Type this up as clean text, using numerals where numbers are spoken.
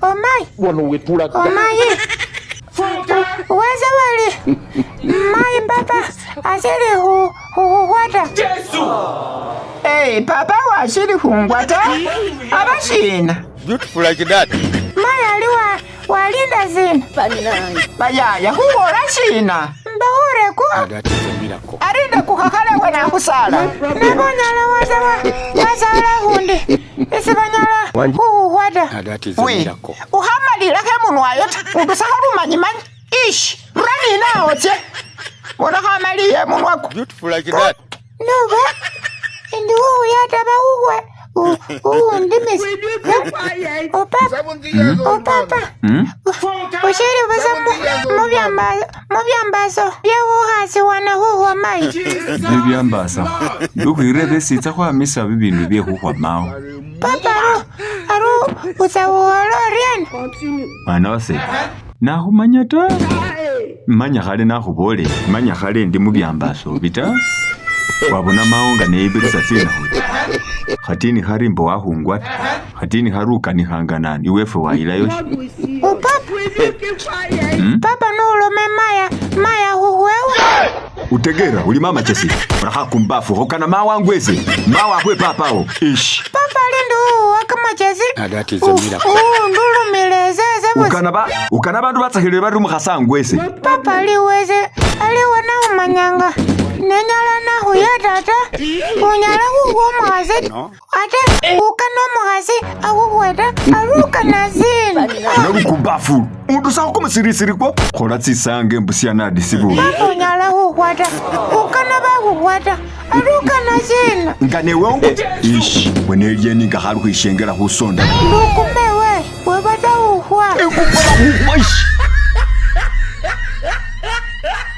Omayi. Wano wetulaga. Omayi. Weza wali. Mayi papa asili hu huhuhwata. Hey, papa washili khungwata aba shina Beautiful like that. Mayi ali wa walinda zina. Bayaya khubola shina Mbahure ku. That is a miracle. alinda kukhakhale we nakhusala Nabonyala waza wa wazala hundi. Isi banyala huhuhwata. That is a We miracle. ukhamalilakho emunwayo ta undusakho lumanyimanyi ishi rura ninawo tsye bona khamaliye emunwa ku Beautiful like that. Nuba. Indi huhuyata bahuhwe. Uundimisi. Opapa. Opapa. Ushiri busa mubyambaso byehuhasi wana huhwa mayi. Bibyambasa ndukhwirire besitsa khwamisa bibindu byekhukhwamawo. Papa aru aru utsa huhola oryena? Mwana wase nakhumanya ta, manya khale nakhubolele manya khale ndi mubyambaso bi ta, wabona mawo nga neyibirisa tsinakhu khatini khari mbo wakhungwa ta, khatini khari ukanikhanga nani iwefwe wayilayo shi? Upapa. Papa nuulome maya maya huhwewe. Utegera ulima amachesi urakhakumbafu khokana mawangu ese mawakhwe papawo ishi Papa ali ndi huhuwa kamachesi. That is a miracle. Uundulumile esese busa. ukana ba ukana bandu batsakhilile bari umukhasi angwese Papa aliweze aliwe naumanyanga nenyala nakhuya tata unyala khukhwa omukhasi ate ukana omukhasi akhukhweta arukana sina. nalukumbafu undusakho kumusirisiri kwo khola tsisange embusya nadisibule Papa unyala khukhwata ukana bakhukhwata arukana sina. nga newe ongo ishi wenelyeni nga khali khwishengela khusonda Lukumewe webata khukhwa. Ishi.